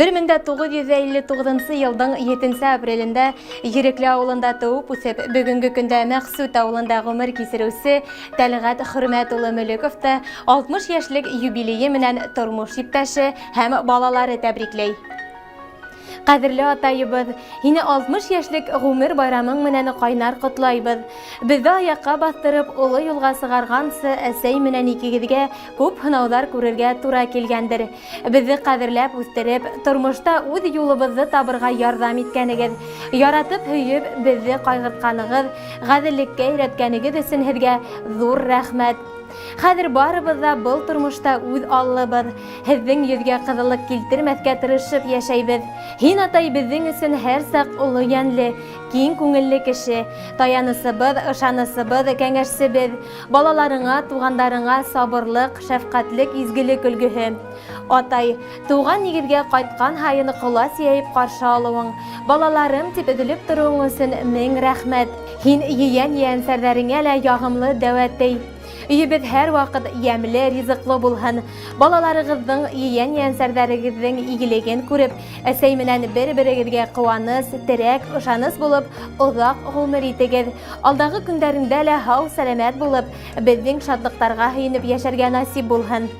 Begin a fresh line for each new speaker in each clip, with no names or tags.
1959 йылдың 7 апрелендә Ерекле ауылында тыуып үҫеп, бөгөнгө көндә Мәҡсүт ауылында ғүмер кисереүсе Тәлғәт Хөрмәт улы Мөлековты 60 йәшлек юбилейы менән тормош иптәше һәм балалары тәбрикләй. Ҡәҙерле атайыбыҙ, һине 60 йәшлек ғүмер байрамың менән ҡайнар ҡотлайбыҙ. Беҙҙе аяҡҡа баҫтырып, оло юлға сығарғансы әсәй менән икегеҙгә күп һынауҙар күрергә тура килгәндер. Беҙҙе ҡәҙерләп үҫтереп, тормошта үҙ юлыбыҙҙы табырға ярҙам иткәнегеҙ, яратып һөйөп, беҙҙе ҡайғыртҡанығыҙ, ғәҙеллеккә өйрәткәнегеҙ өсөн һеҙгә ҙур рәхмәт. Хәҙер барыбыҙ ҙа был тормошта үҙ аллыбыҙ. Һеҙҙең йөҙгә ҡыҙыллыҡ килтермәҫкә тырышып йәшәйбеҙ. Һин, атай, беҙҙең өсөн һәр саҡ оло йәнле, киң күңелле кеше, таянысыбыҙ, ышанысыбыҙ, кәңәшсебеҙ. Балаларыңа, туғандарыңа сабырлыҡ, шәфҡәтлек, изгелек өлгөһө. Атай, туған нигеҙгә ҡайтҡан һайын ҡолас йәйеп ҡаршы алыуың, балаларым тип өҙөлөп тороуың өсөн мең рәхмәт. Һин ейән-ейәнсәрҙәреңә лә яғымлы дәүәтей. Өйөбеҙ һәр ваҡыт йәмле, ризыҡлы булһын. Балаларығыҙҙың, ейән-ейәнсәрҙәрегеҙҙең игелеген күреп, әсәй менән бер-берегеҙгә ҡыуаныс, терәк, ышаныс булып, оҙаҡ ғүмер итегеҙ. Алдағы көндәреңдә лә һау-сәләмәт булып, беҙҙең шатлыҡтарға һөйөнөп йәшәргә насип булһын.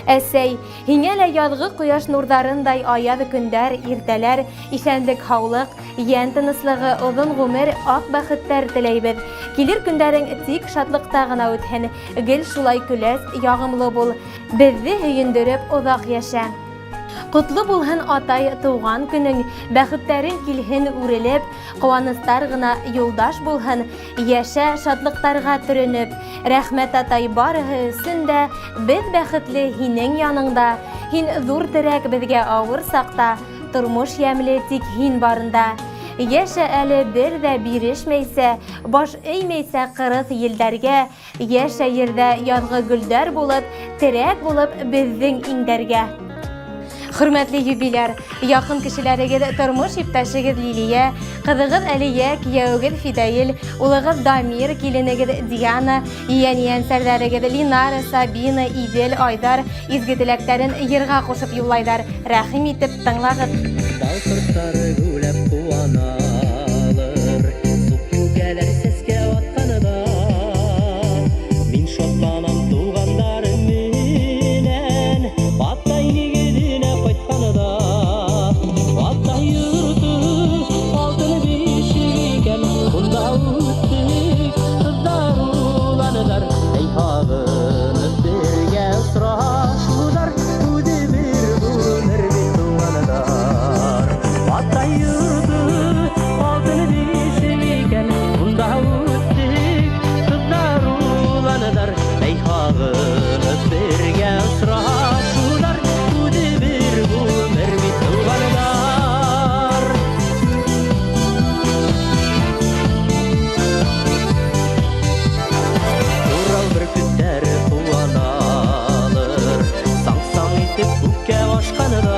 Әсәй, һиңә лә яҙғы ҡояш нурҙарындай аяҙ көндәр, иртәләр, иҫәнлек-һаулыҡ, йән тыныслығы, оҙон ғүмер, аҡ бәхеттәр теләйбеҙ. Килер көндәрең тик шатлыҡта ғына үтһен, гел шулай көләс, яғымлы бул. Беҙҙе һөйөндөрөп оҙаҡ йәшә. Ҡотло булһын, атай, тыуған көнөң, бәхеттәрең килһен үрелеп, ҡыуаныстар ғына юлдаш булһын, йәшә шатлыҡтарға төрөнөп. Рәхмәт, атай, барыһы өсөн дә, беҙ бәхетле һинең яныңда. Һин ҙур терәк беҙгә ауыр саҡта, тормош йәмле тик һин барында. Йәшә әле бер ҙә бирешмәйсә, баш эймәйсә ҡырыҫ елдәргә, Йәшә ерҙә яҙғы гөлдәр булып, терәк булып беҙҙең иңдәргә. Хөрмәтле юбиляр, якын кешеләрегеҙ, тормош иптәшегеҙ Лилия, ҡыҙығыҙ Әлия, кейәүегеҙ Фидаил, улығыҙ Дамир, киленегеҙ Диана, ейән-ейәнсәрҙәрегеҙ Линара, Сабина, Иҙел, Айҙар изге теләктәрен йырға ҡушып юллайҙар. Рәхим итеп тыңлағыҙ.
Бал ҡорттары геүләп ҡыуаналыр, Суҡ юкәләр сәскә атҡанда. Мин шатланам туғандарым менән, Атай нигеҙенә ҡайтҡанда. Атай йорто алтын бишек икән, Унда үҫтек, ҡыҙҙар, уландар, Эй, һағынып бергә осрашыуҙар, Үҙе бер ғүмер бит, туғандар. Атай йорто алтын бишек икән, Унда үҫтек, ҡыҙҙар, уландар, Эй, һағынып бергә осрашыуҙар, Үҙе бер ғүмер бит, туғандар. Урал бөркөттәре ҡыуаналыр, Саң-саң итеп күккә ашҡанда.